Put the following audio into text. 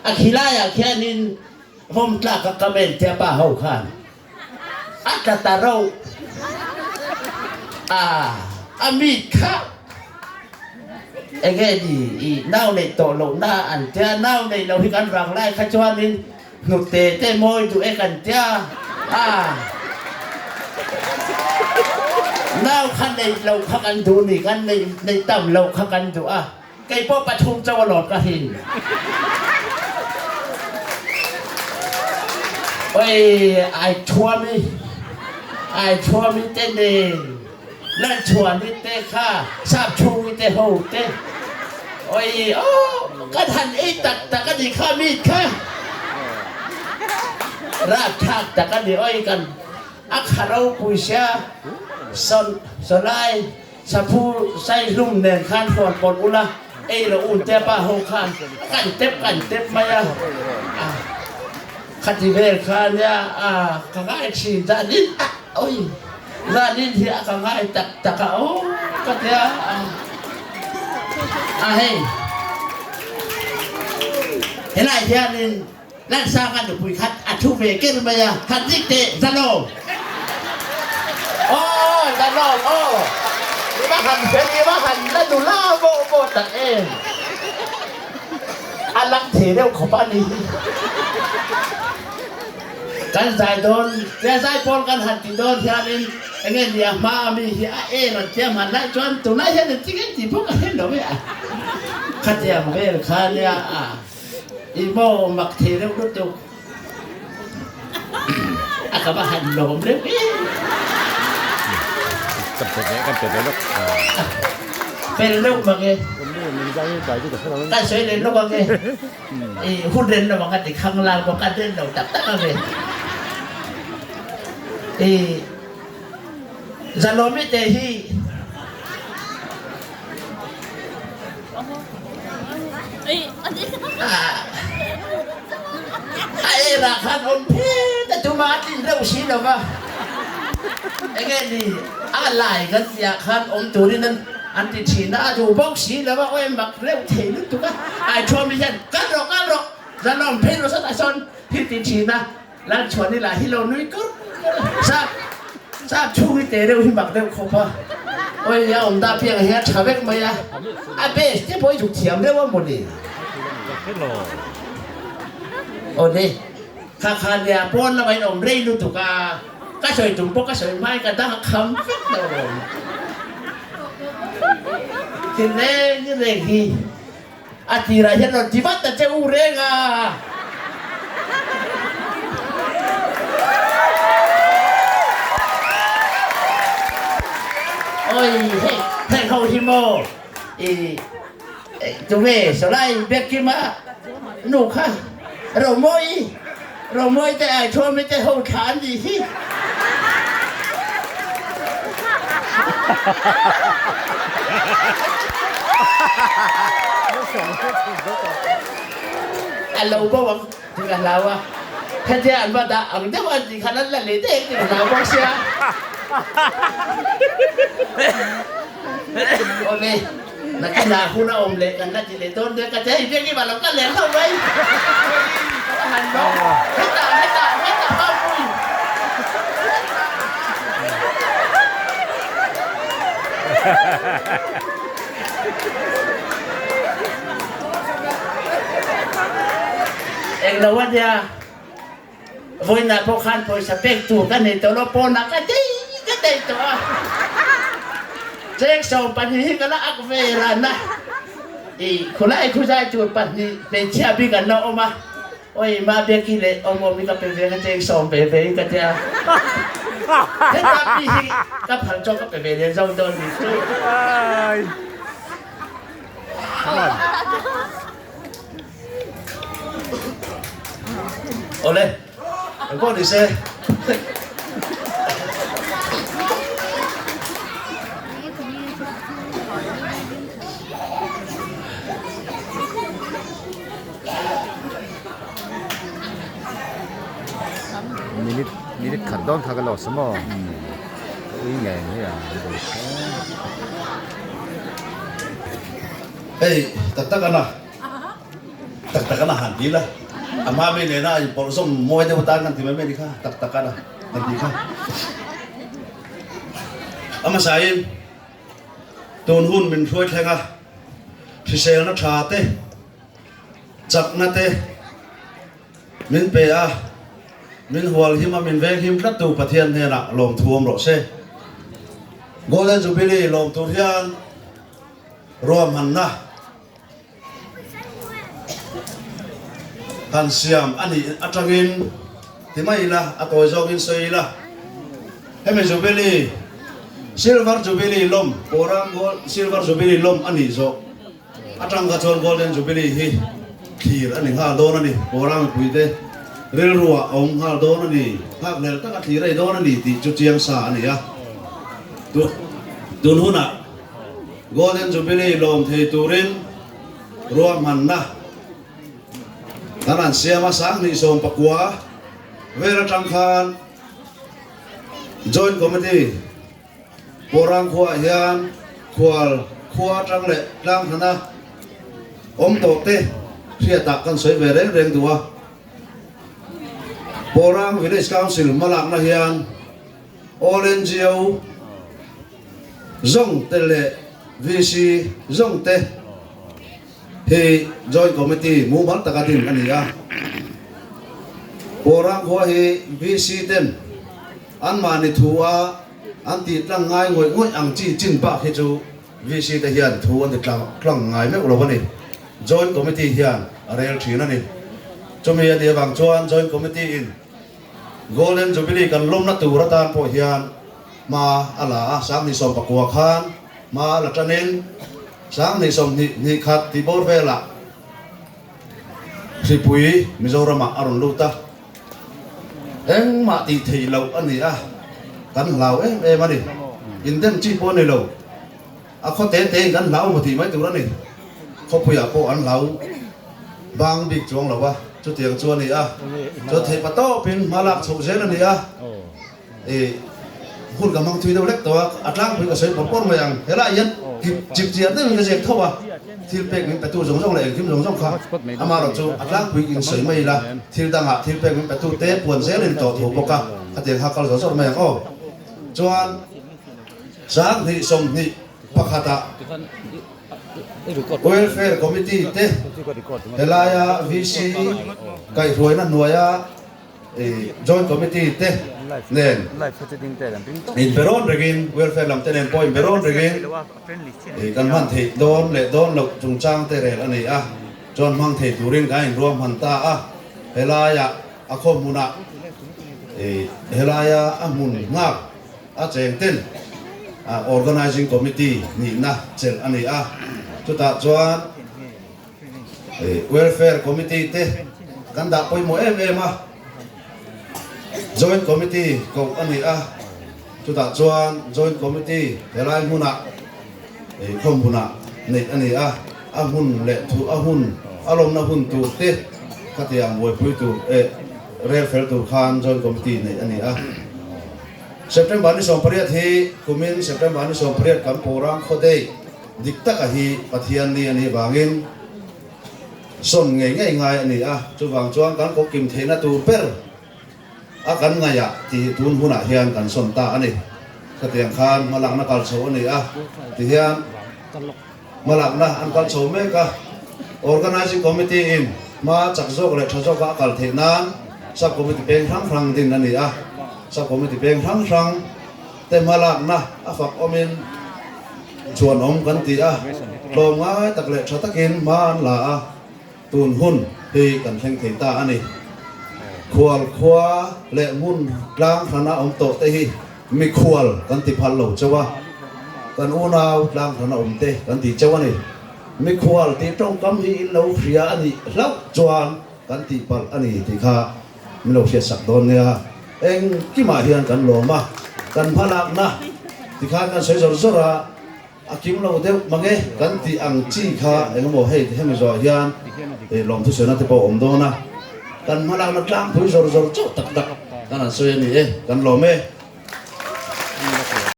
A khilaiah khianin vawm tlak a kam en tia pa ho khan a tla ta rauh a, a mit kha enge ni i nau neih tawh loh na an tia, nau neih loh hi kan vang lai kha chuanin Hnute te mawi duh e kan tia a, nau kha neih lo kha kan duh ni, kan neih neih tam lo kha kan duh a, kei pawh pathum chauh alawm ka hrin. Oi ai thuami, ai thuami te nen Lalchhuani te kha Sapchhungi te ho te oi aw kan han ei tak tak a ni kha meat kha rapthlak tak a ni oi kan a kha ropui sia sawn sawlai saphu saihlum nen khan huan pawlh ula ei lo un te pa ho khan kan tep kan tep mai a khati vel kha nia a ka ngai thin dan in a oi. Zanin hi a ka ngai tak tak a aw ka tia a a hei helai hianin Lansanga nupui khat a thu ve ker mai a khat zik teh Zalawm aw Zalawm aw i va han fel i va han la nula vawh vawh tak em a lang thei deuh khawp a ni hi. Kan zai dawn, tia zai pawl kan han ti dawn hianin enge ni a hma a mi hi a en an tia hman lai chuan tunlai hian engtin nge tih pawh ka hre lo e a. Khatiang vel kha nia a i maw mak thei reuh lutuk a ka va han lawm reuh e. Kan pe ve kan pe ve lawk. Fel reuh mang e. Kan sawi leh lawk ang e. I hun ren lo ang a ti khang lang bawk a ren lo tak tak a ve. I Zalawmi te hi a era khan awm phet a tuma a tlin reuh si lo va. Enge ni a lai kan tihah khan awm turin an An ti thin a, a duh bawk si lo a, awi mak reuh thei lutuk a, Aithawmi hian kal rawh kal rawh, Zalawm phei rawh sawtah sawn hi ti thin a, Lalchhuani lah hi lo nui kur kur a, sap sap chhung hi te reuh hi mak deuh khawp a, awi a awm dah piang hi a tha vek mai a, a base te pawh hi zuk thiam reuh a mawni. Aw ni, kha kha nia pawn lamah in awm rei lutuk a. Ka sawi tum pawh ka sawi hmain ka dang a kham vek lo. Ti reng reng hi a tirah hian rawn ti vat ta che u reng a. Oi hei heng ho hi maw i tunge sawlai Biakkima nu kha Romawi Romawi te Aithuami te ho thla an nih hi. A lo bo ang tih ka hlau a, hetia an va dah ang deuh an tih khan an la leh daih ang tih ka hlau bawk sia. Awle. Nakinah hun a awm leh kan la ti leh dawn nia ka ti a, i biak i lo kal leh hlauh mai. Ka va han lawm. Hetah, hetah, hetah Maupui. Englo a nia, vawiinah pawh khan pawisa pek tur ka nei tawh lo, pawnah ka dei ka dei tawh a. Cheng 12 hi ka la ak ve ran a, i khulai khuzai tur pahnih hmeichhia bik an la awm a, Oi ma Becky leh Awmawmi ka pe ve ka cheng sawm ve ve in ka tia. Heta pi hi ka phal chuan ka pe ve leh zo dawn ni chu. Awle, engpawh ni se. Minute minute khat dawn kha ka loss a maw ka ui ngei mai a Hei tak tak ana. Tak tak ana han ti la. A hma mi nena a inpawlh zawm mawi deuh atan kan ti mai mai a ni kha. Tak tak ana kan ti kha. A hmasain tun hun min hruai thleng a, hriselna tha te, chakna te min pe a, min hual him a, min veng him tlat tu Pathian hnenah lawmthu awm rawh se. Golden Jubilee lawm tur hian ruahmanna Han siam a nih atangin ti mai ila, a tawi zawkin sawi ila, hemi Jubilee, Silver Jubilee lawm, Pawram Gold Silver Jubilee lawm a nih zawh atang kha chuan Golden Jubilee hi thlir a ni nghal dawn a ni. Pawram mipuite rilruah a awm nghal dawn a ni, nghakhlel taka thlir a ni dawn a ni tih chu chiang sa a ni a. Tun hunah. Golden Jubilee lawm thei turin ruahmanna kan han siam a, 2019 vel atang khan Joint Committee Pawrang khuaah hian khual khua atang leh tlang hlana awm tawh te hriatah kan sawi ve reng reng duh a. Pawrang Village Council hmalakna hian All NGO zawng te leh VC zawng te hi Joint Committee mumal taka din a ni a. Pawrang khua hi VC ten anmahni thu a an tih tlang ngai ngawih ngawih ang chi chin bak hi chu VC te hian thu an ti tlang ngai meuh lo a ni. Joint Committee hian a rel thin a ni. Chumi a nih avang chuan Joint Committee in Golden Jubilee kan lawmna tur atan pawh hian hma a la a, 2019 khan hma a la tanin 2021 tih bawr velah hripui Mizoramah a rawn lut a, engmah tih theih loh a ni a, kan hlau em em a ni, indem chi pawh a ni lo, a khaw te tein kan hlau maw tih mai tur a ni, khawpuiah pawh an hlau bang bik chuang lo a, chutiang chu a ni a, chuan theih pa tawpin hma lak chhoh zel a ni a, ih hun ka hmang thui deuh hlek tawh a, a tlangpui ka sawi pawr pawr mai ang, helaiah hian kip chip chiah deuhin ka ziak tho a, thil pek min petu zawng zawng leh engkim zawng zawng kha amaherawh chu a tlangpui in sawi mai ila, thil dangah thil pek min petu te puan zelin tawh tho bawk a, khatiang kha kal zawr zawr mai ang aw, chuan. 2021 ah Welfare Committee te helaia VC kaihhruaina hnuaia Joint Committee te nen inberawn rengin Welfare lam te nen pawh inberawn rengin kan hman theih dawn leh dawn loh chungchang te rel a ni a, chuan hmang thei turin kan inruahman ta a, helaia a khaw hmunah helaia a hmun nghak A cheng ten Organizing Committee nihna chelh a ni a, chutah chuan Welfare Committee te kan dah pawimawh em em a, Joint Committee koh a ni a, chutah chuan Joint Committee helai hmunah khawmhmunah neih a ni a, a hun leh thu a hun a lawmna hun tur te khatiang buaipui tur rel fel tur khan Joint Committee neih a ni a. September ni 18 hi kumin September ni 18 kan Pawrang Khawdei dik taka hi Pathian ni a nih vangin sawn ngei ngei ngai a ni a, chuvang chuan kan kawk kim theihna tur ber a kan ngaihah tih tun hunah hian kan sawn ta a ni. Khatiang khan hmalakna kal chho a ni a, tihian hmalakna an kal chho mek a, Organizing Committee in hma chak zawk leh tha zawka a kal theih nan Sub Committee peng hrang hrang din a ni a, Sub Committee peng hrang hrang te hmalakna a fak awmin chhuanawm kan ti a, tlawmngai tak leh tha takin hma an la a, tun hun hi kan thleng thei ta a ni. Khual khua leh hmun tlang hrana awm tawh te hi Mikhual kan ti phal lo chauh a, kan unau tlang hrana awm te kan ti chauh a ni. Mikhual tih tawngkam hi in lo hria a nih hlauh chuan kan tih palh a ni tih kha min lo hriatsak dawn nia. Engkimah hian kan lawm a, kan hmalakna ti khan kan sawi zawr zawr a, a kim lo deuh mange kan tih ang chi kha engemaw hei hemi zawh hian lawmthu sawina te pawh a awm dawn a, kan hmalakna tlangpui zawr zawr chauh tak tak kan han sawi a ni e, kan lawm e.